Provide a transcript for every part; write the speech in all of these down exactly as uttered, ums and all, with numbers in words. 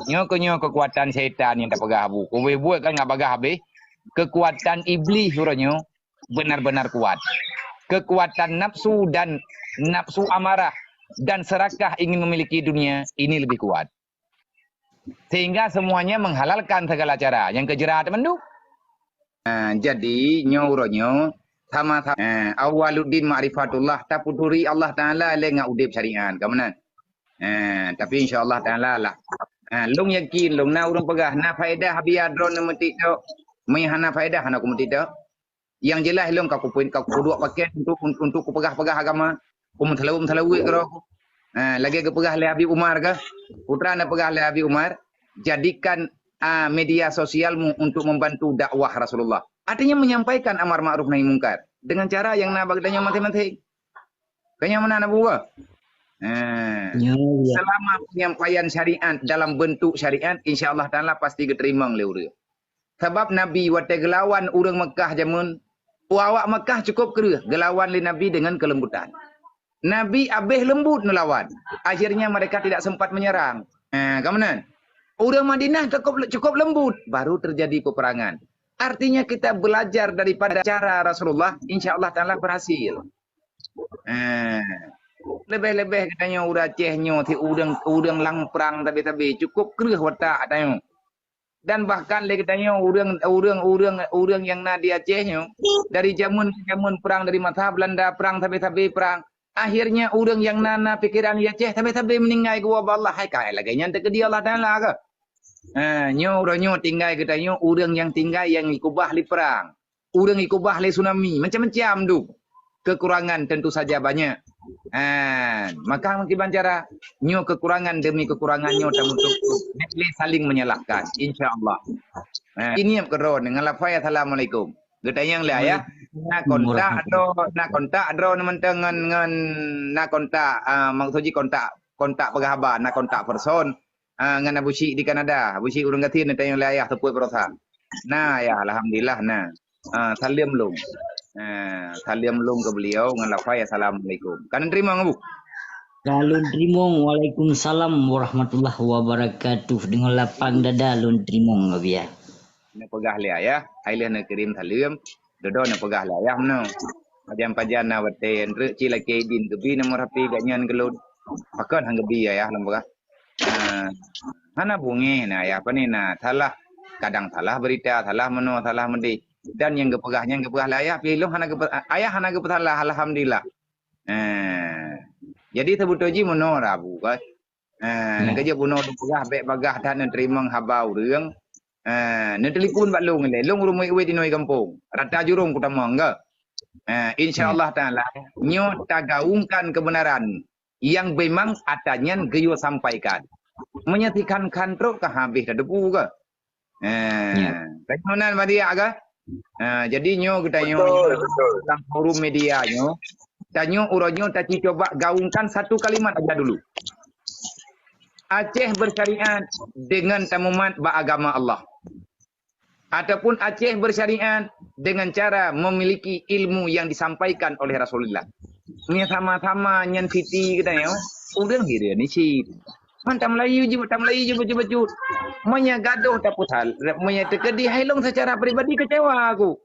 Nyoe keuh nyoe keukuatan syaitan nyang tapeugah Abu. Ubé buet kan nggak bagah habéh. Keukuatan Iblih uroe nyoe benar-benar kuat. Keukuatan nafsu dan nafsu amarah dan serakah ingin memiliki dunia ini lebih kuat. Sehingga semuanya menghalalkan segala cara nyang keu jra teumandum. Ah, jadi nyoe uroe nyoe sama-sama, ah, awaluddin ma'rifatullah, taputuri Allah Taala lé ngon udeb syariat, ka meunan. Ah, tapi insya Allah Taala lah. Ah, lôn yakin lôn na ureuëng peugah na faedah biar droeneuh meutiktok. Meunyo hana faedah hana kumeutiktok. Yang jelas lôn ka kupeu-, ka kuduek pakén untuk, untuk kupeugah-peugah agama. Kumeusalaweuet-meusalaweuet keudroe. Ah, lagée geupeugah lé Habib Umar ka. Putra na peugah lé Habib Umar, jadikan, ah, media sosialmu untuk membantu dakwah Rasulullah. Artinya menyampaikan amar ma'ruf nahi mungkar dengan cara yang na bak geutanyoe maséng-maséng. Kanya mana na buka? Ah. Selama penyampaian syariat dalam bentuk syariat, insya Allah Taala pasti geuteurima lé ureuëng. Sabab Nabi watée geulawan ureuëng Meukah jameun, awak Meukah cukup kreueh geulawan lé Nabi dengan kelembutan. Nabi abéh lembut neulawan. Akhirnya mereka tidak sempat menyerang. Ha, ka meunan. Ureuëng Madinah cukup, cukup lembut, baru terjadi peperangan. Artinya kita belajar daripada cara Rasulullah, insya Allah Taala berhasil. Ha. Lebih-lebih katanya ureuëng Aceh nyoe si ureuëng, ureuëng lam prang tabe-tabe cukup kreueh watak tanyoe. Dan bahkan lé geutanyoe ureuëng, ureuëng, ureuëng, ureuëng nyang na di Aceh nyoe, dari jameun ke jameun prang, dari masa Belanda prang, sabe-sabe prang. Akhirnya ureuëng nyang na, na pikeran di Aceh sabe-sabe meuninggai geuwoe bak Allah. Hai ka lagée nyan teukeudi Allah Taala ka. Ha, nyoe uroe nyoe tinggai geutanyoe ureuëng nyang tinggai nyang jikubah lé prang. Ureuëng jikubah lé tsunami, macam-macam tu. Kekurangan tentu saja banyak. Ha, maka meukiban cara, nyoe kekurangan demi kekurangan nyoe tamutuk, bék lé saling menyalahkan, insya Allah. Ha, iniep keudroe ngon lafai assalamualaikum. Geutanyong lé ayah, na kontak droe, na kontak droe mantong ngon, ngon, na kontak, ah, maksud jih kontak, kontak peugah haba, na kontak person. Ah, ngon Abu Syik di Kanada. Abu Syik ureuëng gasien neutanyong lé ayah teupeu peurasa. Na ayah, alhamdulillah na. Ah, saleuem lôn. Ah, saleuem lôn keu beliau ngon lafai assalamualaikum. Ka neuteurimong Abu? Ka lôn teurimong, waalaikumsalam warahmatullahi wabarakatuh. Deungon lapang dada lôn teurimong, Abiya. Neupeugah lé ayah, hai lheueh neukirém saleuem, dudoe neupeugah lé ayah meunoe. Pajan-pajan na watée, treuk ci lakée idin geubi nomor H P gobnyan keu lôn. Pakon han geubi ayah lôn peugah. Ah, hana beungéh na ayah, pane na salah, kadang salah beurita, salah meunoe, salah meudeh. Dan nyang geupeugah nyan geupeugah lé ayah, pi lôn hana geupe-, ayah hana geupeusalah, alhamdulillah. Ah, jadi seubeutôi jih meunoe Rabu kan. Ah, nyang keujeuet bunoe lôn peugah bék bagaih that neuteurimong haba ureuëng. Ah, neutelepon bak lôn ilée. Lôn ureuëng muet-muet inong gampông. Rata jurông kutamong ka. Ah, insya Allah Taala nyoe tagaungkan keubeunaran nyang beumang ata nyan geuyue sampaikan. Meunyoe sikhan-khan trok ka habéh tateupeue ka. Ha, tanyoe nan badiak ka? Ha, jadi nyoe geutanyoe lam forum media nyoe, tanyoe uroe nyoe taci coba gaungkan satu kalimat aja dulu. Aceh bersyariat dengan tamumat bak agama Allah. Ataupun Aceh bersyariat dengan cara memiliki ilmu yang disampaikan oleh Rasulullah. Nyoe sama-sama nyan siti geutanyoe, ureuëng hireuen cit. Man tameulayu jeuet, tameulayu jeuet bacut-bacut. Meunyoe gadoh tapeusal, meunyoe teukeudi hai lôn secara pribadi kecewa aku.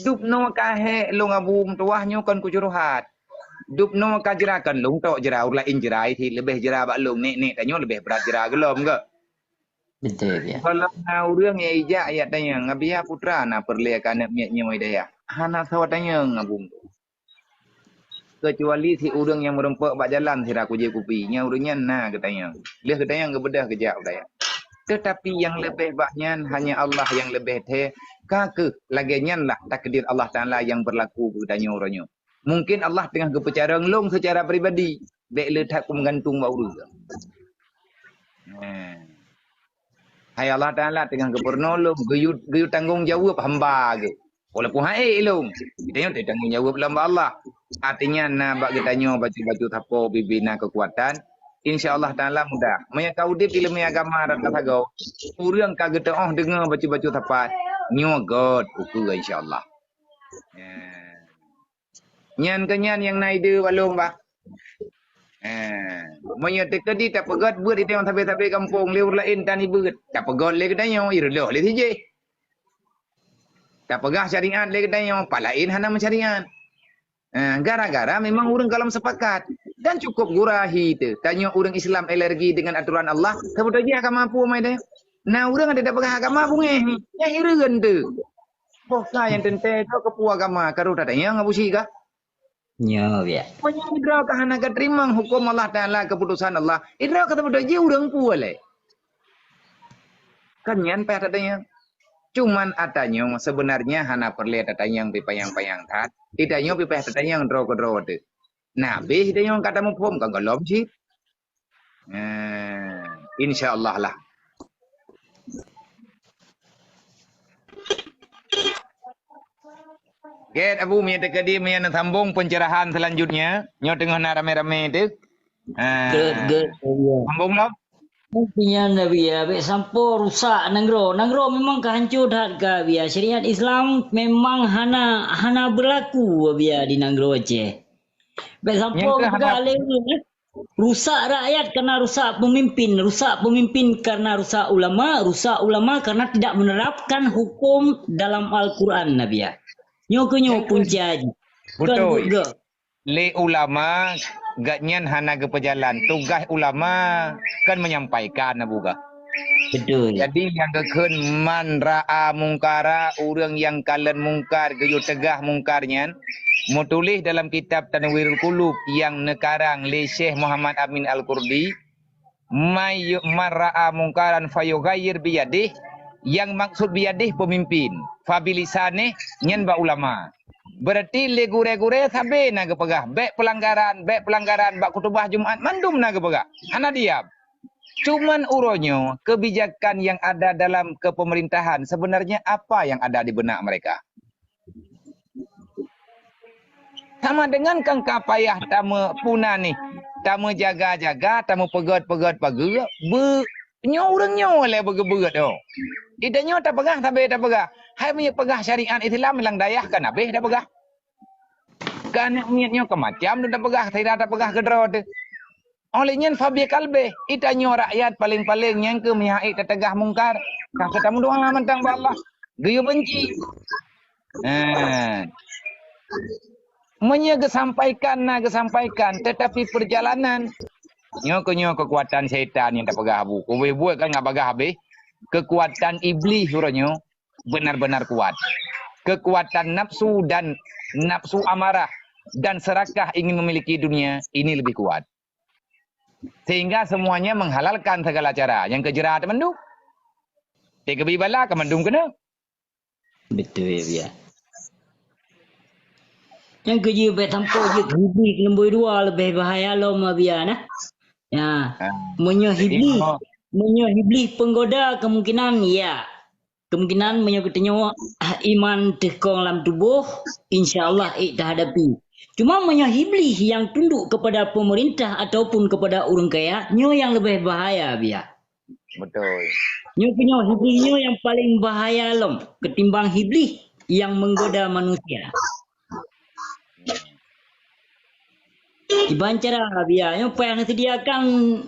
Dubnoe ka hék lôn Abu meutuwah nyoe kon kucuruhat. Dubnoe ka jra kon lôn tok jra, ureuëng laén jra, leubeh jra bak lôn, nek-nek tanyoe leubeh brat jra geulom ka. Betul ya. Kalau na ureuëng nyang ijak ayat tanyong, Abiya putra na peureulée ka aneuk miet nyoe dayah. Hana sawa tanyong Abu. Kecuali si ureuëng nyang meureumpok bak jalan sira kujép kupi, nyang ureuëng nyan na geutanyong. Lheueh geutanyong geubeudôh geujak u dayah. Tetapi nyang leubeh bak nyan hanya Allah nyang leubeh thée, ka keuh lagée nyan lah takdir Allah Taala nyang beurlaku keu geutanyoe uroe nyoe. Mungkin Allah teungoh geupeucarông lôn seucara pribadi, bék le that kumeugantung bak ureuëng. Nah. Hai Allah Taala teungoh geupeurunoe lôn, geuyue, geuyue tanggong jaweueb hamba geuh. Walaupun hai lôn, geutanyoe teutanggong jaweueb lom bak Allah. Artinya na bak geutanyoe bacut-bacut sapo bibi na keukuatan. Insya Allah Taala mudah. Meunyoe ka udeb ileumé agama rata sagoe, ureuëng ka geuteuoh deungoe bacut-bacut sapat, nyoe göt ukeue insya Allah. Ya. Nyan keuh nyan nyang na ide bak lôn bah. Eh, meunyoe teukeudi tapeugét beuet di tengah sabe-sabe gampông lé ureueng laén tan ibeut, tapeugét lé geutanyoe, ireuloh lé sijih. Tapeugah syariat lé geutanyoe, pat laén hana meusyariat. Eh, gara-gara memang ureueng gohlom sepakat. Dan cukup gura hi teuh, tanyoe ureueng Islam alergi dengan aturan Allah, saboh jih agama peue mai deh. Na ureueng ada tapeugah agama bungéh, nyang hireuen teuh. Boh ka nyang teuntée droe keupeue agama, karu tatanyong Abu Syik kah? Nyoe biak. Meunyoe droe ka hana geuteurimong huköm Allah Taala, keuputusan Allah, idroe ka teupeuteuji ureueng peue lé. Kan nyan payah tatanyong. Cuman atanyoe sebenarnya hana peureulée tatanyong pih panyang-panyang that. Itanyoe pih payah tatanyong droe keudroe teuh. Nah, beh tanyoe ka tamuphom ka gohlom cit. Nah, insya Allah lah. Gét Abu, meunyoe teukeudi meunyoe neusambong pencerahan selanjutnya, nyoe teungoh na ramé-ramé teuh. Ah, Gét, gét, ya. Sambong lom. Intinya Nabi ya, bèk sampoe rusak nanggroe. Nanggroe memang ka hancô that ka Nabi ya. Syariat Islam memang hana, hana berlaku Nabi ya di nanggroe Aceh. Bèk sampoe Nyang keu geupeugah hana lé ureueng, eh. Rusak rakyat karena rusak pemimpin, rusak pemimpin karena rusak ulama, rusak ulama karena tidak menerapkan hukum dalam Al-Quran Nabi ya. Nyoe keuh nyoe Nyang keu punca jih. Kon Betul. buet geuh. Lé ulama, gobnyan hana geupeujalan. Tugaih ulama kan menyampaikan, Abu, kah? Betul. Jadi, nyang geukheun, "Man ra'a mungkara," ureueng nyang kalon mungkar, geuyue teugah mungkar nyan, meutuléh dalam kitab Tanwirul Qulub nyang neukarang lé Syekh Muhammad Amin Al-Qurdi, "May yu-, man ra'a mungkaran fayughayyir biyadih," nyang maksud biyadih peumimpin, fabilisanih nyan bak ulama. Berarti lé gurée-gurée sabe na geupeugah, "Bék peulanggaran, bék peulanggaran bak khutubah Jumat," mandum na geupeugah. Hana diam. Cuman uroe nyoe, kebijakan yang ada dalam kepemerintahan, sebenarnya apa yang ada di benak mereka? Sama dengan kan ka payah tameupuna nih, tameujaga-jaga, tameupeugét-peugét pageue, beu-, nyoe ureueng nyoe lé beugeubeuet, oh. Di tanyoe tapeugah, sabe tapeugah. Hai meunyoe peugah syariat Islam lam dayah kan habéh tapeugah. Keu aneuk miet nyoe keu macam lôn tapeugah, sira tapeugah keudroe teuh. Óh lheueh nyan fabie kalbeh, di tanyoe rakyat paleng-paleng nyang keu meuhai tateugah mungkar, ka keu tameudoa mantong bak Allah, geuyue benci. Nah, meunyoe geusampaikan na geusampaikan, tetapi perjalanan, nyoe keuh nyoe kekuatan syaitan nyang tapeugah Abu. Ubé buet kan nggak bagah habéh. Kekuatan Iblih uroe nyoe benar-benar kuat. Kekuatan nafsu dan nafsu amarah dan serakah ingin memiliki dunia ini lebih kuat. Sehingga semuanya menghalalkan segala cara. Nyang keu jrat mandum. Teukeubie bala ka mandum keuneuk. Betul ya, Bia. Nyang keu jeuet bèk sampoe jeuet keu Iblih keuleumboe dua leubeh bahaya lom, Bia, nah. Ya. Ha. Meunyoe Jadi, Iblih, mo- meunyoe Iblih penggoda kemungkinan ya. Kemungkinan meunyoe geutanyoe iman teukong lam tuboh, insya Allah ék tahadapi. Cuma meunyoe Iblih nyang tunduk kepada pemerintah ataupun kepada ureueng kaya, nyoe nyang leubeh bahaya, Bia. Betul. Nyoe keuh nyoe Iblih nyoe nyang paleng bahaya lom ketimbang Iblih nyang menggoda manusia. Kiban cara, Bia, nyoe payah neuseudiakan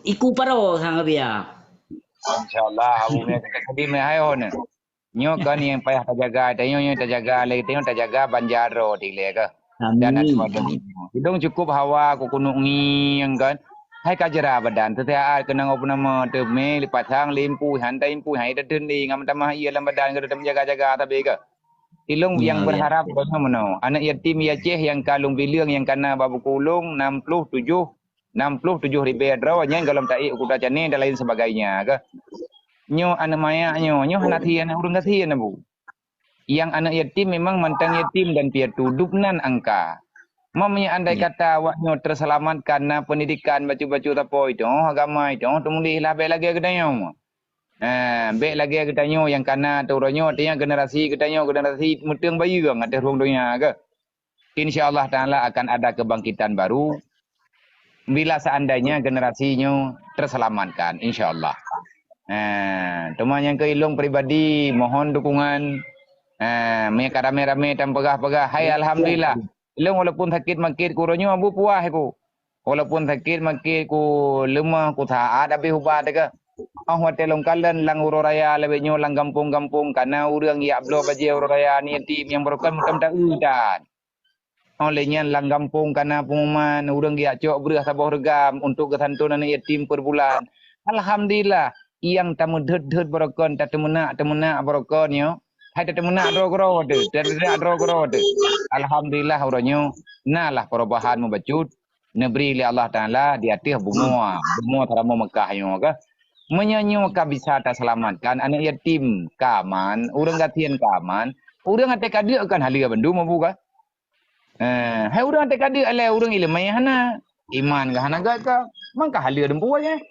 iku paro sang, Bia. Insya Allah, Abu Mia, kita tadi meuhai ho nyoe. Nyoe kan nyang payah tajaga, tanyoe nyang tajaga lé, tanyoe tajaga banja droe dilée keuh. Dan Amin. Amin. Idong cukup hawa ku kunok ngieng kan. Hai ka jera badan, teusiat keunong apa nama, teumé lipasang limpu, hantai limpu, hai teuteundi, ngam tamah ié lam badan, keu teuteup jaga-jaga tabe keuh. Ilong Ya, nyang ya. berharap banyak meunoe. Aneuk yatim di Aceh nyang ka lôn bileueng nyang kana bak buku ulong enam puluh tujuh, enam puluh tujuh ribée droe nyang golom taék u Kuta Cané dan lain sebagainya keuh. Nyoe aneuk maya nyoe, nyoe hana sien, ureueng gasien, Abu. Nyang aneuk yatim memang mantong yatim dan piatu, dub nan angka. Meunyoe andai Ya. kata awak nyoe terselamatkan na pendidikan bacut-bacut sapo itu, agama itu, teumuléh lah bèk lagée geutanyoe. Ha, bèk lagée geutanyoe nyang kana ateueh uroe nyoe, artinya generasi geutanyoe, generasi meuteung bayeue ateueh rhueng donya keuh. Insya Allah Taala akan ada kebangkitan baru bila seandainya generasi nyoe terselamatkan, insya Allah. Ha, teuma nyang keu ilong pribadi mohon dukungan. Ha, meunyoe ka ramé-ramé tan peugah-peugah, hai Ya, alhamdulillah. Ya. Ilong walaupun sakit makit keu uroe nyoe, Abu puah ku. Walaupun sakét maké ku leumah, ku saát habéh ubat ka. Oh watée lôn kalon lam uroe raya lagée nyoe lam gampông-gampông kana ureuëng jak bloe bajée uroe raya aneuk yatim nyang barokon meutam taeu tan. Oh lé nyan lam gampông kana pengumuman ureuëng jak cok breueh saboh reugam untuk geusanton aneuk yatim per bulan. Alhamdulillah, nyang tameudhot-dhot barokon, tateumeunak-teumeunak barokon nyoe. Hai tateumeunak droe keudroe teuh, tateumeunak droe keudroe teuh. Alhamdulillah uroe nyoe na lah perubahan mubacut. Neubri lé Allah Taala di ateueh bumoe, bumoe Taramoe Meukah nyoe kah. Meunyoe nyoe ka bisa taseulamatkan aneuk yatim ka aman, ureuëng gasien ka aman, ureuëng até kadeuk kan haleue bandum abu kah. Eh, hai ureuëng até kadeuk lé ureuëng ileumé hana, iman ka hana gét ka, mangka haleue dumpeue nyan.